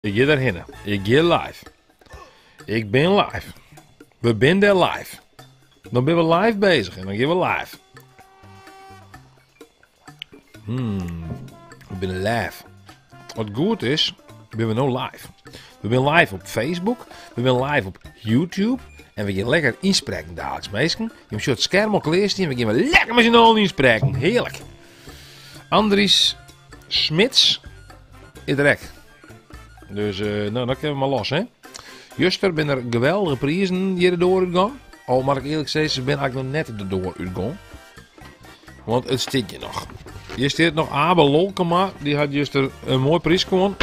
Ik gean derhinne. Ik gean live. Ik bin live. We bin dêr live. Dan binne we live bezich en dan gean we live. Hmm, we binne live. Wat goed is, binne we no live. We binne live op Facebook, we binne live op YouTube en we gean lekker ynsprekken daliks, minsken. Jim sjogge it skerm al klear stean, we gean wer lekker mei syn allen ynsprekken. Hearlik. Andries Smits is der ek. Dus uh, nou, dan kinne we mar los, hè. Juster binne der geweldige prizen hjir de doar útgong. Al moat ik earlik sizze, se binne eigentlik noch net de doar útgong. Want it stiet hjir noch. Hjir stiet noch Abe Lolkema, dy hat juster in moai priis gewonnen.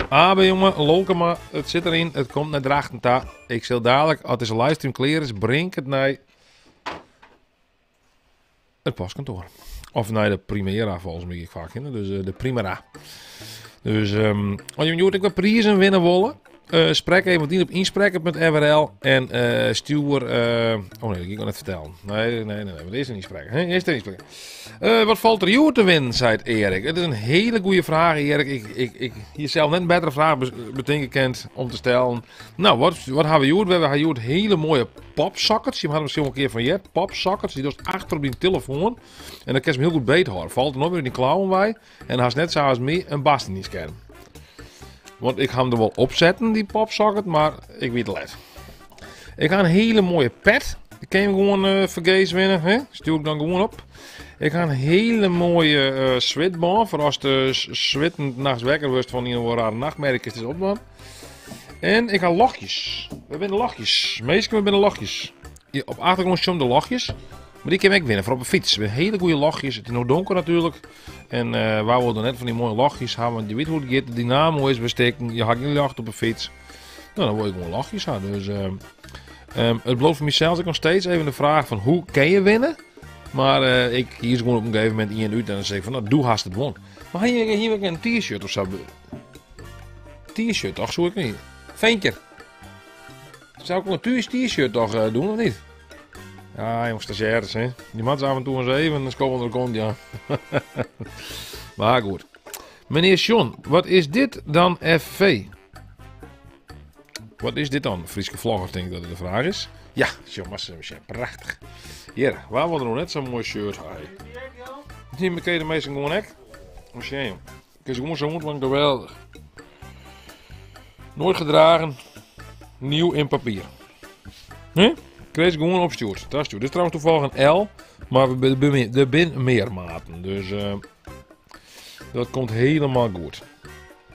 Abe, jonge, Lolkema, it sit deryn, it komt nei Drachten ta. Ik sil dadlik, as dizze livestream klear is, bring ik it nei it postkantoar. Of nei de Primera, folgens my ek faak hinne. Dus eh, de Primera. Dus um, as jim hjoed ek wat prizen winne wolle, uh, sprek even wat yn op ynsprekken.frl en uh, stjoer... Uh, oh nee, dat ga ik nog net fertellen. Nee, nee, nee, nee, maar earst ynsprekken. Hè? Earst ynsprekken. Uh, wat falt der hjoed te winnen, seit Erik. It is in hiele goede fraach, Erik. Ik, ik, ik hie sels net in bettere fraach betinke kind om te stellen. No, wat, wat ha we hjoed? We ha hjoed hiele moaie popsockets. Jim ha der miskien wol in kear fan heard. Popsockets, dy dochst achter op dyn telefoan. En dan kinst him hiel goed beethâlde. Falt er noait mear út dyn klauwen wei. En hast net sa as my in barst yn dyn skerm. Want ik ha him der wol opsetten, dy popsocket, mar ik wie te let. Ik ha in hiele moaie pet. Die kin je gewoan uh, fergees winne. Hè? Stjoer ik dan gewoan op. Ik ha in hiele moaie uh, switbân. Foar ast uh, swittend nachts wekker wurdst fan ien of oare rare nachtmerrie, kinst dit opdwaan. En ik ha ljochtjes. We binne ljochtjes. Minsken, we binne ljochtjes. Op achtergrûn sjoen de ljochtjes. Mar dy kin ik winne foar op de fyts. We hiele goede ljochtjes. It is no donker natuerlik. En uh, wa wol der net fan dy moaie ljochtjes ha, want je wit hoe't it giet. De dynamo is bestikken. Je ha gjin ljocht op de fyts. No, dan wol ik gewoan ljochtjes ha. Dus uh, um, it bliuwt foar mysels ek noch steeds even de fraach fan hoe kin je winne? Mar uh, ik kies gewoan op in gegeven momint ien út en dan sis ik fan, no, do hast it wûn. Mar hier, hier in t-shirt of sa. T-shirt toch, soe ik net. Ventje. Zou ik wel een t-shirt toch uh, doen of niet? Ja, jongens, stagiaires, hè. Die moatte af en toe eens even een skop ûnder de kont, ja. Maar goed. Meneer John, wat is dit dan FV? Wat is dit dan? Fryske vlogger, tink ik dat it de fraach is. Ja, John, maar ze prachtich. Hjir, wa wol der no net sa'n moai shirt ha? Dy ken de minsken gewoan ek. Om sjen, jong. It is gewoan sa ûntlang geweldich. Nooit gedragen, nieuw in papier. Huh? Kreeg gewoan opstjoerd. Dat stjoerd. Dit is trouwens toevallig in L, mar der binne mear maten. Dus uh, dat komt helemaal goed.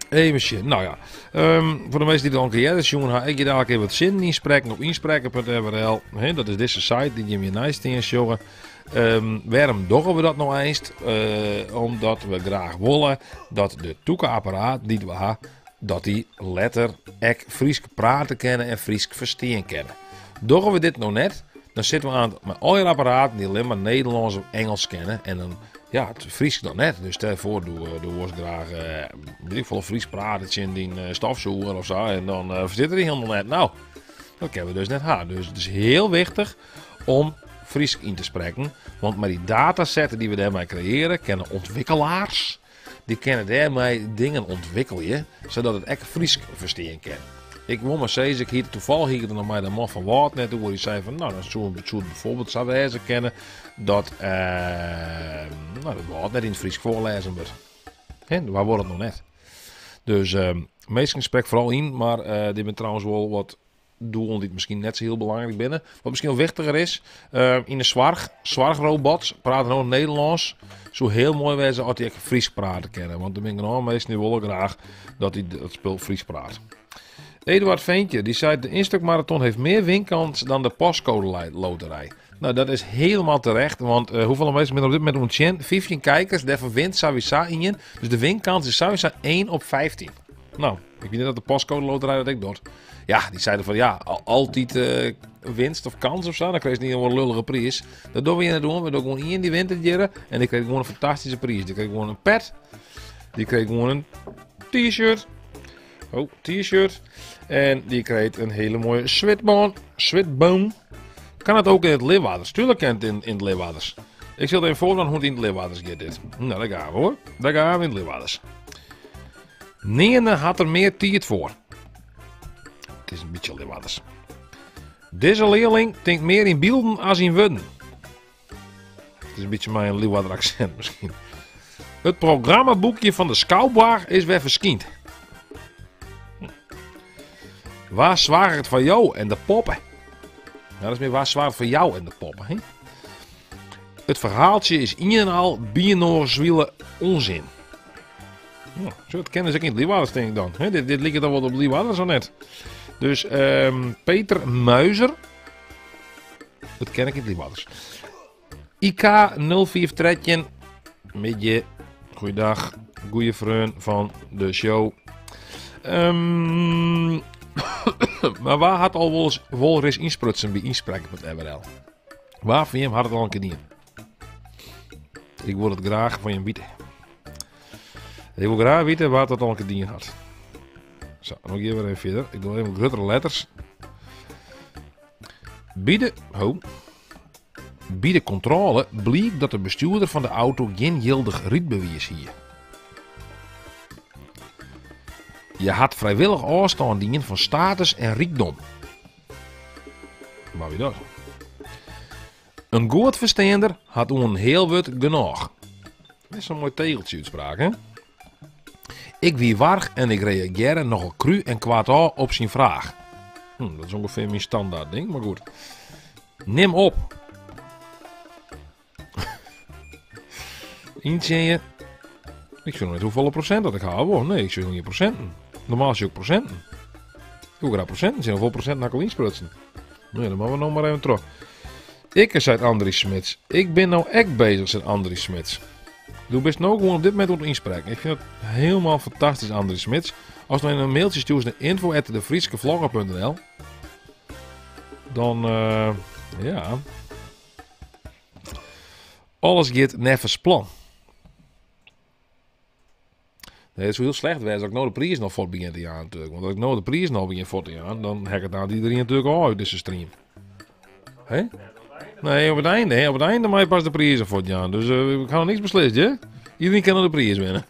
Even sjen. No ja, um, foar de minsken dy't it al in kear earder sjoen ha, ik gean dadlik even wat sinnen ynsprekken op ynsprekken.frl. Dat is dizze site dy't jim hjirneist stean sjogge. Um, wêrom dogge we dat no eins? Uh, omdat we graach wolle dat de tûke apparaat dy't we ha, dat dy letter ek Frysk prate kinne en Frysk ferstean kinne. Dogge we dit no net, dan sitte we oan mei allegear apparaten dy't allinne mar Nederlânsk of Ingelsk kinne en dan ja, it Frysk noch net. Dus stel je foar, do, eh, do wolst graach uh, weet ik folle Frysk prate tsjin dyn uh, stofsûger of sa en dan uh, ferstiet er dy hielendal net. No, dat kinne we dus net ha. Dus it is hiel wichtich om Frysk yn te sprekken, want mei dy datasetten dy't we dêrmei kreëarje, kinne ûntwikkelaars dy kinne dêrmei dingen ûntwikkelje, sadat it ek Frysk ferstean kin. Ik wol mar sizze, ik hie it toevallig hie ik it der noch mei de man fan Wâldnet oer, dy sei fan, no, dan soe it soe it bijvoorbeeld sa wêze kinne dat, uh, no, dat Wâldnet yn it Frysk foarlêzen wurdt. Hè, wa wol dat no net? Dus uh, minsken sprek foaral yn, mar uh, dit binne trouwens wol wat doelen dy't miskien net sa hiel belangryk binne. Wat miskien wol wichtiger is, uh, yn de soarch, soarchrobots prate no Nederlânsk. Soe hiel moai wêze as dy ek Frysk prate kinne. Want der binne genôch minsken dy't wolle graach dat dy dat spul Frysk praat. Eduard Veentje, dy seit de Instockmarathon heeft meer winkans dan de postcode loterij. No, dat is hielendal terecht, want uh, hoefolle minsken binne op dit momint oan it sjen? 15 kijkers, dêrfan wint sawiesa ien. Dus de winkans is sawiesa 1 op 15. No, ik wit net oft de postcode loterij dat ek docht. Ja, dy seiden fan ja, altyd uh, winst of kans of sa. Dan krijst net in lullige priis. Dat dogge we net oan. We dogge gewoan ien dy wint it hjir. En dy krijt gewoan in fantastyske priis. Dy krijt gewoan in pet. Dy krijt gewoan in t-shirt. Oh, t-shirt. En dy krijt in hiele moaie switbân. Switbân. Kan it ek yn it Liwwadders? Tuurlijk kin it yn, yn it Liwwadders. Ik sil it even foardwaan hoe't it yn it Liwwadders giet dit. No, dêr gean we hoor. Dêr gean we yn it Liwwadders. Nearne hat er mear tiid foar. It is in bytsje Liwwadders. Dizze learling tinkt mear yn bylden as yn wurden. It is in bytsje mei in Liwwadder aksint miskien. It programmaboekje fan de skouboarch is wer ferskynd. Wa soarget foar jo en de poppe? Ja, dat is mear wa soarget foar jou en de poppe, hè? It ferhaaltsje is ien en al byinoarswile onzin. Ja, zo, dat kennen ze ook in het Liwwadders, denk ik dan. Hè, dit, dit liket dan wat op Liwwadders of net. Dus ehm, Peter Muizer. Dat ken ik in het Liwwadders. IK 0513. Middei. Goeiedag. Goeie freon fan de show. Ehm, mar wa hat al wol, wol ris ynsprutsen by ynsprek.nl? Wa fan jim hat it al in kear dien? Ik wol it graach fan jim witte. Ik wol graach witte wa't dat al in kear dien hat. Zo, dan gean we even fierder. Ik doe even gruttere letters. By de, ho, by de kontrôle bliek dat de bestjoerder fan de auto gjin jildich rydbewiis hie. Je hat frijwillich ôfstân dien fan status en rykdom. Mar wie dat? In goed fersteander hat oan in heal wurd genôch. Dat is zo'n moai tegeltsje útspraak, hè? Ik wie warch en ik reagearre nochal kru en koartôf op syn fraach. Hm, dat is ûngefear myn standaard ding, mar goed. Nim op. Yntsjinje. Ik sjoch net hoefolle prosint dat ik ha wol. Nee, ik sjoch gjin prosinten. Normaal sjoch ik prosinten. Ik wol graach prosinten sjen. Hoefolle prosinten ha ik al ynsprutsen? Nee, dan moatte we no mar even troch. Ikke, seit Andries Smits. Ik bin no ek bezich, seit Andries Smits. Do bist no gewoan op dit momint oan it ynsprekken. Ik fyn it hielendal fantastysk, Andries Smits. Ast no in mailtsje stjoerst nei info@defryskevlogger.nl dan, uh, ja... Alles giet neffens plan. Nee, it soe hiel slecht wêze as ik no de prizen al fuort begjin te jaan natuerlik. Want as ik no de prizen al begjin fuort te jaan, dan hekket aanst iedereen natuerlik ôf út dizze stream. Hè? Nee, op it einde, hè? Op it einde mei je pas de prizen fuort jaan. Dus uh, ik ha noch niks beslist, hè? Iedereen kin noch de priis winne.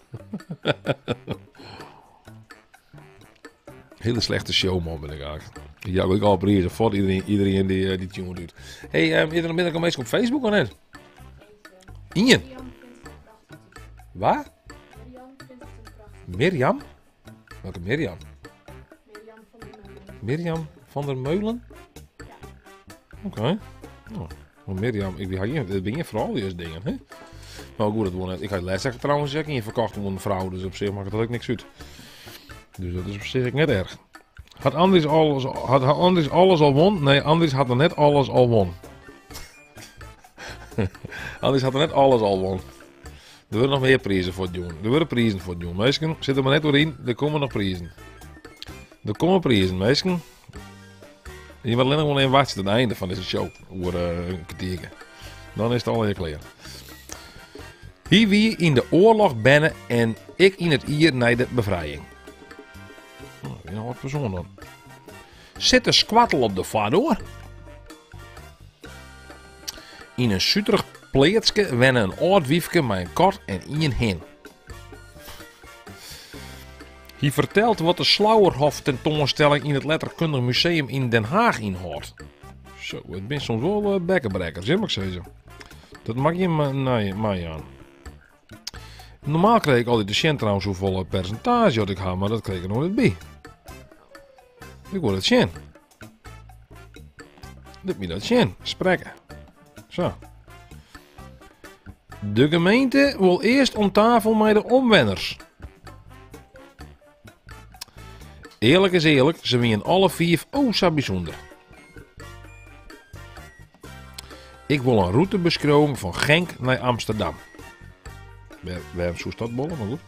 Hele slechte showman bin ik eigentlik. Ik jou ek al prizen fuort iedereen, iedereen die, eh, die tune doet. Hey, um, is der noch minsken op Facebook of net? Ien. Wa? Mirjam? Welke Mirjam? Mirjam van der Meulen? Ja. Oké. Okay. Oh, Mirjam, ik ha gjin, it binne gjin frouljusdingen, hè? Nou goed, dat wol net. Ik ha lêst ek trouwens ek ien ferkocht oan in frou, dus op sich makket dat ek niks út. Dus dat is op sich ek net erch. Hat Andries alles, hat Andries alles al won? Nee, Andries hat noch net alles al won. Andries hat noch net alles al won. Der wurde noch mear prizen fuortjûn. Der wurde prizen fuortjûn. Minsken, sit der mar net oer yn. Der komme noch prizen. Der komme prizen, minsken. Je moatte allinnich gewoan even wachtsje tot it einde fan dizze show. Oer eh, in kertierke. Dan is it allegear klear. Hy wie yn de oarloch berne en ik yn it jier nei de befrijing. Oh, wie noch wat persoan dan. Sit de skoattel op de foardoar? Yn in suterich pleatske wenne in âld wyfke mei in kat en ien hin. Hy fertelt wat de Slauerhoff-tentoanstelling yn it Letterkundich Museum yn Den Haach ynhâldt. Zo, it binne soms wol eh, bekkebrekkers, hè, moat ik sizze. Dat moat ik jim nei meijaan. Normaal kreeg ik altyd te sjen trouwens hoefolle persintaazje dat ik ha, mar dat kreeg ik noch net by. Ik wol it sjen. Lit my dat sjen. Sprekke. Zo. De gemeente wol earst om tafel mei de omwenners. Earlik is earlik, se wienen alle fiif o sa bysûnder. Ik wol in rûtebeskriuwing fan Genk nei Amsterdam. Wêr, wêrom soest dat wolle, mar goed.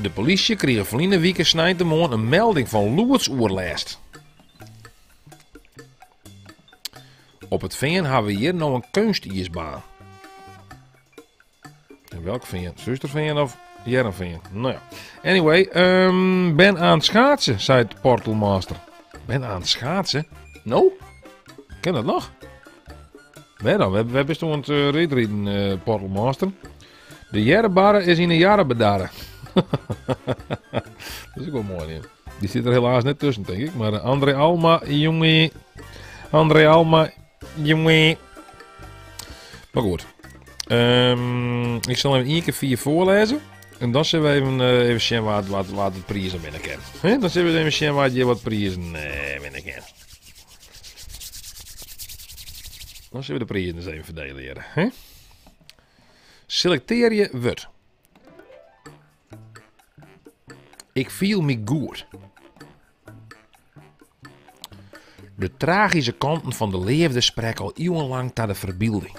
De polysje krige ferline wike sneintemoarn in melding fan lûdsoerlêst. Op it Fean hawwe we hjir no in keunstiisbaan. En welk Fean? Surhústerfean of Hearrenfean? Nou ja. Anyway, um, ben aan het schaatsen, seit Portalmaster. Ben aan het schaatsen? No? Kin dat noch? Wêr dan? Wêr, wêr bist oan it uh, reedriden, uh, Portalmaster? De Hearrebarre is yn 'e jarre bedarre. Dat is ek wol moai, hè. Dy sit der helaas net tusken, tink ik. Mar André Alma, jonge. André Alma, jonge. Mar goed. Ik sil even ien kear fier foarlêze. En dan sille we even, even sjen wat, wat, wat de prizen winne kin. Hè? Dan sille we even sjen wat je wat prizen winne kin. Dan sille we de prizen eens even ferdelen hier. Hè? Selektearje wurd. Ik fiel my goed. De tragyske kanten fan de leafde sprekke al iuwenlang ta de ferbylding.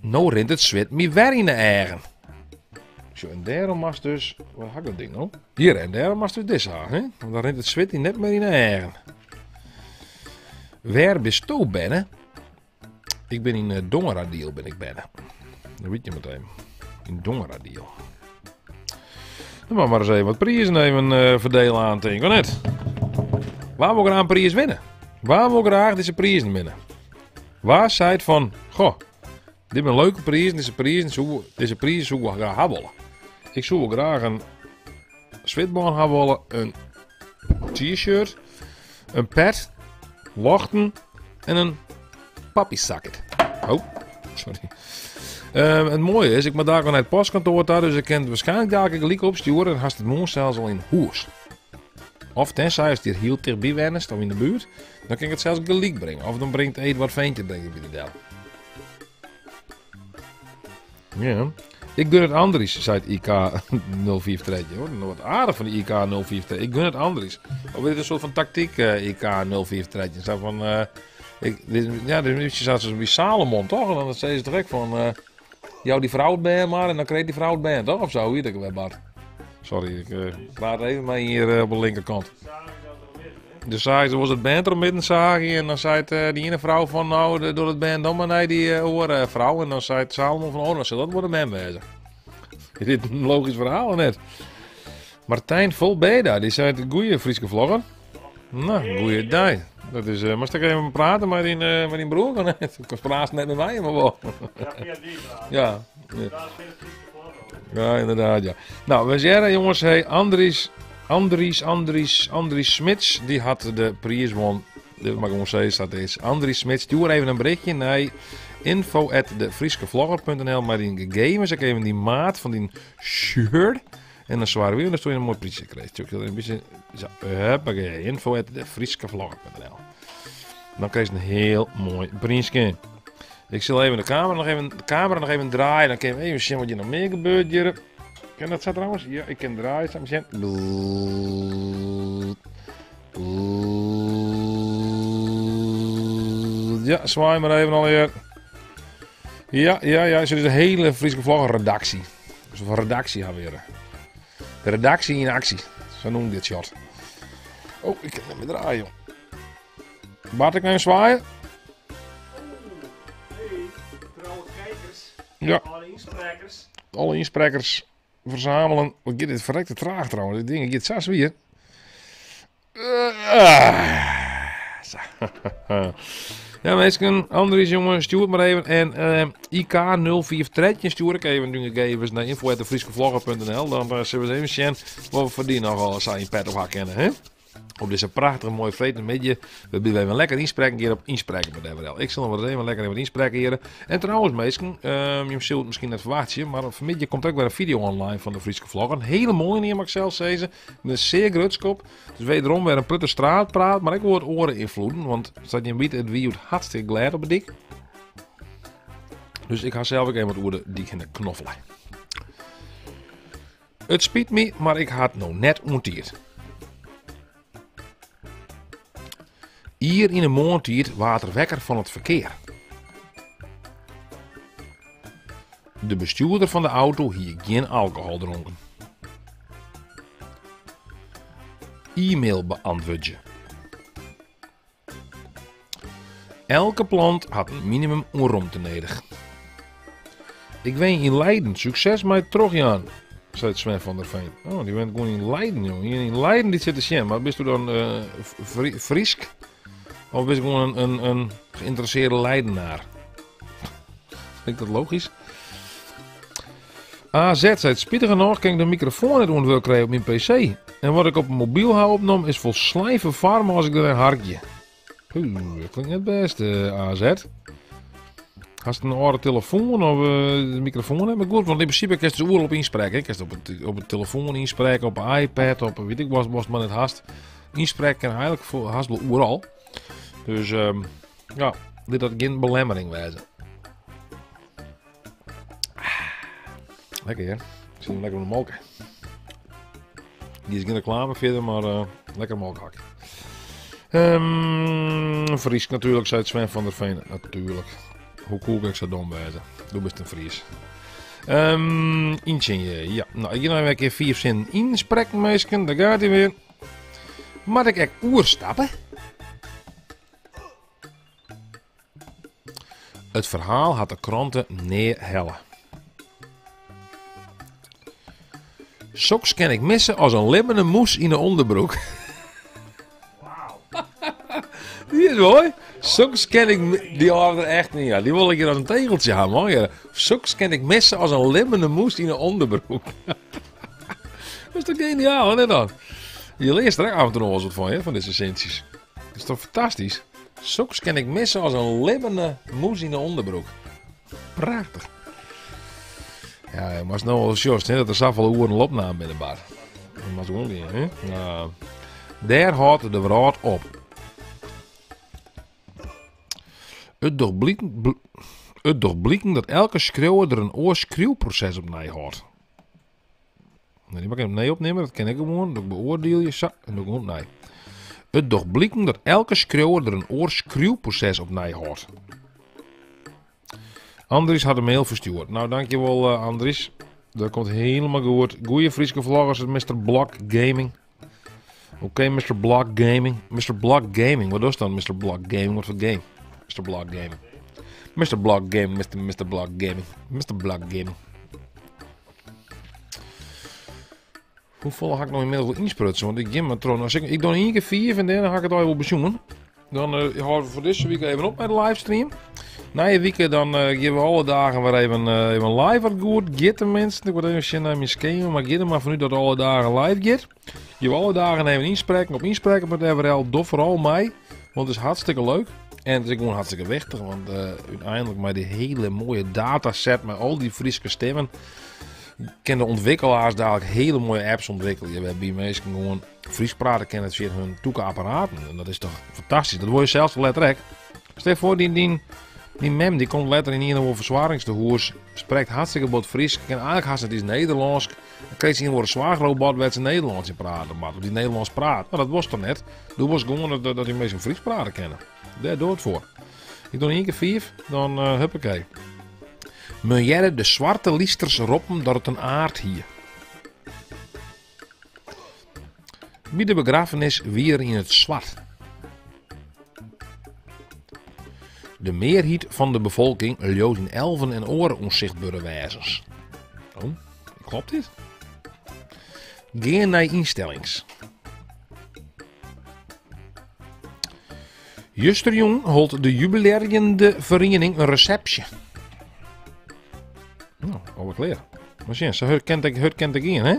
No rint it swit my wer yn de eagen. Sjoch, en dêrom moatst dus... Waar ha ik dat ding no? Hjir, en dêrom moatst dus dizze ha, hè? Want dan rint it swit dy net mear yn de eagen. Wêr bisto berne? Ik bin yn eh, Dongeradiel bin ik berne. Dat wit je meteen. Yn Dongeradiel. Dan moat mar ris even wat prizen even eh, ferdelen aan, tink ik, of net? Wa wol graach in priis winne? Wa wol graach dizze prizen winne? Wa seit fan, goh, dit binne leuke prizen, dizze prizen soe, dizze prizen soe ik wol graach ha wolle. Ik soe wol graach in switbân ha wolle, in t-shirt, in pet, lochten en in pappysacket. Oh, sorry. It moaie is, ik moat dalik nei it postkantoar ta, dus ik kin it waarskynlik dalik gelyk opstjoere en hast it moarn sels al yn hûs. Of tenzij ast hjir hiel tichtby wennest of yn de buert, dan kin ik it sels gelyk bringe. Of dan bringt Edward Veentje bringt it by dy del. Ja. Ik gun it Andries, seit IK 053. Oh, wat aardich fan de IK 053. Ik gun it Andries. Of is it in soart fan taktyk, eh, IK 053? Sa fan, eh, ik, dit, ja, dit is sa by Salomon, toch? En dan sei se toch ek fan, eh, jou dy frou it bern mar en dan krijt dy frou it bern, toch? Of sa, hoe hjit dat wer, Bart? Sorry, ik eh, praat even mei hjir eh, op de linkerkant. Dus sei se, was it bern troch midden saagje en dan seit eh, dy iene frou fan nou, doch it bern dan mar nei dy eh, oare frou. En dan seit Salomon fan oh, dan sil dat wol de mem wêze. Is dit in logysk ferhaal of net? Martijn Volbeda, dy seit goeie Fryske vlogger. Nou, goeiedei. Dat is, uh, moatst ek even prate mei dyn, uh, mei dyn broer? Of net? Ik praat net mei my, mar wol. Ja, fia dy praat. Ja. Ja, inderdaad, ja. Nou, we zeggen jongens, hey, Andries, Andries, Andries, Andries Smits, dy hat de priis wûn. Dit mag ik gewoon sizze, dat is Andries Smits. Stjoer even in berjochtje nei info@defrieschevlogger.nl mei dyn gegevens, ek even dyn maat fan dyn shirt. En dan soargje wy datsto in moai pryske krijst. Een bytsje, sa, huppakee, info@defrieschevlogger.nl. Dan krijst in hiel moai pryske. Ik sil even de kamera noch even, de kamera noch even draaien. Dan kinne we even sjen wat hjir noch mear gebeurt hjir. Kin dat sa trouwens? Ja, ik kin draaien. Sa sjen. Ja, swaai mar even allegear. Ja, ja, ja. Dit is de hiele Fryske Vlogger redaksje. Dus een redaksje ha we hjir. De redaksje yn aksje. Sa noem ik dit shot. Oh, ik kin net mear draaien, joh. Bart, ik even swaaien? Hey, trouwe kijkers. Ja. Alle ynsprekkers. Alle ynsprekkers verzamelen. Wat giet dit ferrekte traach trouwens. Dit ding giet sa swier. Sa. Ja, minsken, Andries, jongen, stjoer it mar even. En uh, IK0513 stjoer ik even de gegevens nei info@defrieschevlogger.nl. Dan uh, sille we even sjen wat we foar dy noch al sa yn petto ha kinne. Hè? Op dizze prachtige moaie freedtemiddei. Wêrby't we even lekker ynsprekken gean op ynsprekken met FRL. Ik sil noch even lekker even ynsprekken hjir. En trouwens, minsken, um, jim sille it miskien net ferwachtsje, mar fanmiddei komt ek wer in fideo online fan de Fryske Vlogger. In hiele moaie neam ik sels sizze. In sear grutsk op. Dus wederom wer in protte straatpraat, mar ek wol wat oare ynfloeden. Want sa't jim witte, it wie hjoed hartstikke glêd op de dyk. Dus ik ha sels ek even wat oer de dyk hinne knoffele. It spyt my, mar ik ha it no net oan tiid. Ier yn 'e moarntiid waard er wekker fan it ferkear. De bestjoerder fan de auto hie gjin alkohol dronken. E-mail beantwurdzje. Elke plant hat in minimum oan romte nedich. Ik wenje yn Leiden, sukses mei it trochjaan, seit Sven van der Veen. Oh, dy wennet gewoan yn Leiden, jong. Ien yn Leiden dy't sit te sjen. Mar bisto dan uh, Frysk? Of bist gewoan in, in, in geïnteresseerde Leidenaar? Vind ik dat logisch? AZ seit, Spitigernôch kin ik de mikrofoan net oan it wurk krije op myn PC. En wat ik op 'e mobyl ha opnommen is folslein ferfarme as ik dernei harkje. Puh, dat klinkt net bêst, AZ. Hast in âlde telefoan of de mikrofoan net mear goed? Want yn prinsipe kinst dus oeral op ynsprekke. Kinst op it, op de telefoan ynsprekke, op de iPad, op weet ik wat, wat mar net hast. Ynsprekke kin eigenlik hast wol oeral. Dus ja, lit dat gjin belemmering wêze. Lekker hear. Ik sit lekker oan de molke. Die is gjin reklame fierder, mar uh, lekker molkhak. Um, Frysk natuerlik, seit Sven van der Veen. Natuerlik. Hoe koe ik sa dom wêze? Do bist in Fries. Um, yntsjinje, ja. No, ik gean no even in kear fiif sinnen ynsprekken, minsken. Dêr giet hy wer. Moat ik ek oerstappe? It ferhaal hat de krante nea helle. Soks kin ik misse as in libbene mûs yn 'e ûnderbroek. Die is moai. Soks kin ik... Die hâldt er echt niet. Ja. Die wol ik hjir as in tegeltsje ha, man. Ja. Soks kin ik misse as in libbene mûs yn 'e ûnderbroek. Dat is toch geniaal, hè, dan? Je learst der ek af en toe noch wol wat fan, hè, fan dizze sintsjes. Dat is toch fantastysk? Soks kin ik misse as in libbene mûs yn 'e ûnderbroek. Prachtich. Ja, moatst no al sjochst, hè, dat der safolle oeren opnaam binne, Bart. Dat moat gewoan gean, hè? Ja. Dêr hâldt de wrâld op. It docht bliken, it docht bliken dat elke skriuwer der in oar skriuwproses op neihâldt. Nee, die mag ik even nee opnimme, dat kin ik gewoan. Dat beoardielje, sa, en doe gewoan nee. It docht bliken dat elke skriuwer der in oar skriuwproses op neihâldt. Andries hat de mail ferstjoerd. Nou, dankjewol uh, Andries. Dat komt helemaal goed. Goeie Fryske vloggers, Mr. Blok Gaming. Oké, okay, Mr. Blok Gaming. Mr. Blok Gaming, wat is dan Mr. Blok Gaming? Wat voor game? Mr. Blok Gaming. Mr. Blok Gaming, Mr. Mr. Blok Gaming. Mr. Blok Gaming. Hoefolle ha ik no ynmiddels al ynsprutsen? Want ik gean mar troch. Nou, ik, ik doch ien kear fiif en dêrnei ha ik it al wol besjoen. Dan uh, hâlde we foar dizze wike even op mei de livestream. Nije wike dan uh, gean we alle dagen wer even, uh, even live wat goed giet tenminste. Ik word even sjen nei myn skema, mar gean der mar fanút dat alle dagen live giet. Gean we alle dagen even ynsprekken op ynsprekken.frl. Doch foaral mei, want it is hartstikke leuk. En it is ek gewoan hartstikke wichtich, want uh, úteinlik mei dy hiele moaie dataset mei al dy Fryske stimmen kinne de ûntwikkelaars dadelijk hiele moaie apps ûntwikkelje wêrby minsken gewoan Frysk prate kinne tsjin hun tûke apparaten. En dat is toch fantastysk. Dat wol je sels letter ek. Stel foar, dyn, dyn, dyn mem dy komt letter yn ien of oar fersoargingstehûs, sprekt hartstikke bot Frysk, kin eigenlik hast net iens Nederlânsk. Dan krijt se ien of oare soarchrobot wêr't se Nederlânsk yn prate moat, of dy Nederlânsk praat. No, dat wolst toch net? Do wolst gewoan dat, dat dy minsken Frysk prate kinne. Dêr docht it foar. Ik doch ien kear fiif, dan uh, huppakee. Men hearde de swarte lysters roppen dat it in aard hie. By de begraffenis wie er yn it swart. De mearheid fan de befolking leaut yn elven en oare ûnsichtbere wêzens. Oh, klopt dit? Gean nei ynstellings. Justerjûn hold de jubilearjende feriening in resepsje. No, alwer klear. Mar sjen, sa hurd kin it, hurd kin it gean, hè?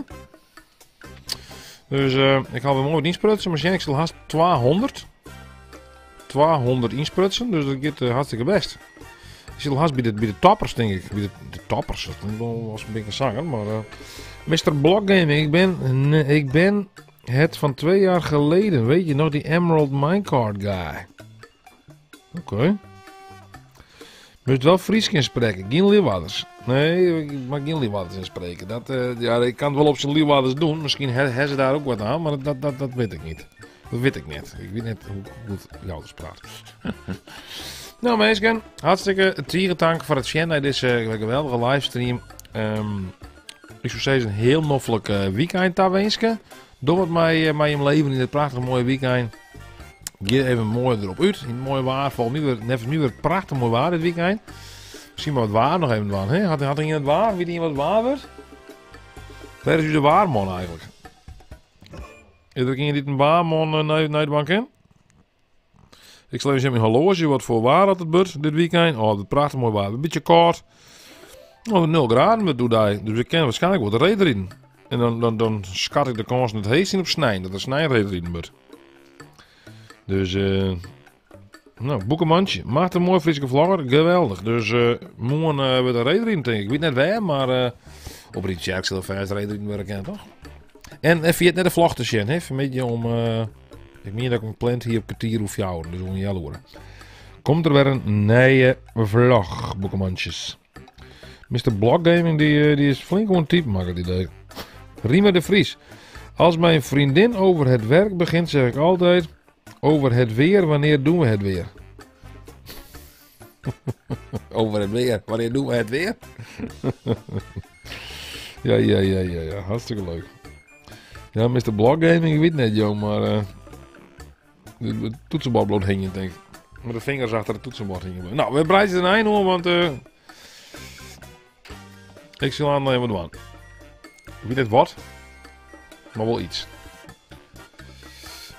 Dus uh, ik ha wer moai wat ynsprutsen, mar sjen, ik sil hast 200. 200 ynsprutsen, dus dat giet uh, hartstikke bêst. Ik sil hast by de, by de toppers, tink ik. By de, de toppers, dat klinkt wol as in beetje zanger, mar... Uh, Mr. Blok Gaming, ik ben, ik ben het van twee jaar geleden. Weet je nog, die Emerald Minecart guy. Oké. Okay. Moest wel Frysk ynsprekke, gjin Liwwadders. Nee, ik mag gjin Liwwadders ynsprekke. Dat, uh, ja, ik kan het wel op zijn Liwwadders doen. Misschien hebben ze daar ook wat aan, maar dat, dat, dat weet ik niet. Dat weet ik net. Ik weet net hoe goed Ljouwers praat. Nou minsken, hartstikke tige tank foar it sjen nei dizze geweldige livestream. Um, ik soe sizze in hiel noflik uh, weekend tawinske. Doch wat mei, eh, mei jim leven yn it prachtige moaie weekend. Gean even moai derop út yn it moaie waar. Folgens my wurdt, neffens my wurdt it prachtich moai waar dit weekend. Miskien mar wat waar noch even dwaan. Hè? Hat, hat ien it waar? Wit ien wat waar wurdt? Wêr is ús waarman eigenlik? Is der ien dy't in waarman eh, nei, nei dwaan kin? Ik sil even sjen myn horloazje wat foar waar dat it wurdt dit weekend. Oh, it wurdt prachtich moai waar. In bytsje kâld. No, 0 graden wurdt oerdei, dus we kinne waarskynlik wol de reedriden. En dan, dan, dan skat ik de kâns it heechst yn op snein, dat der snein reedriden wurdt. Dus, eh, no, Boekemantsje, maakt in moai Fryske vlogger, geweldich. Dus eh, moarn eh, wurdt der reedriden, tink ik. Ik wit net wêr, mar eh, op Ryptsjerk sil fêst reedriden wurde kinne, toch? En eh, ferjit net de vlog te sjen, hè, fanmiddei om, eh, ik mien dat ik 'm pland hie op kertier oer fjouwer, dus oer in healoere. Komt der wer in nije vlog, Boekemantsjes. Mr. Blok Gaming die, eh, die is flink oan it typen, ha ik it idee. Riemer de Vries. Als mijn vriendin over het werk begint, zeg ik altijd... Over het weer, wanneer doen we het weer? over het weer, wanneer doen we het weer? ja, ja, ja, ja, ja, hartstikke leuk. Ja, Mr. Blok Gaming, ik wit net, jong, mar eh, het toetsenbord bliuwt hingjen, tink ik. Mei de fingers achter it toetsenbord hingjen. No, we breitsje in ein oan, want eh, ik sil oan even dwaan. Ik wit net wat, mar wol iets.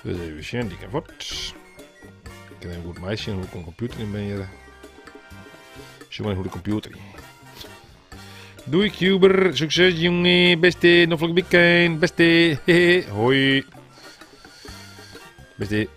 Dus even sjen, dy kin fuort. Ik kin even goed meisjen hoe ik in kompjûter yn bin hjir. Sjoch mar hoe't de kompjûter yn. Doei Cuber, sukses jonge, beste, noflik weekend, beste, hehe, hoi. Beste.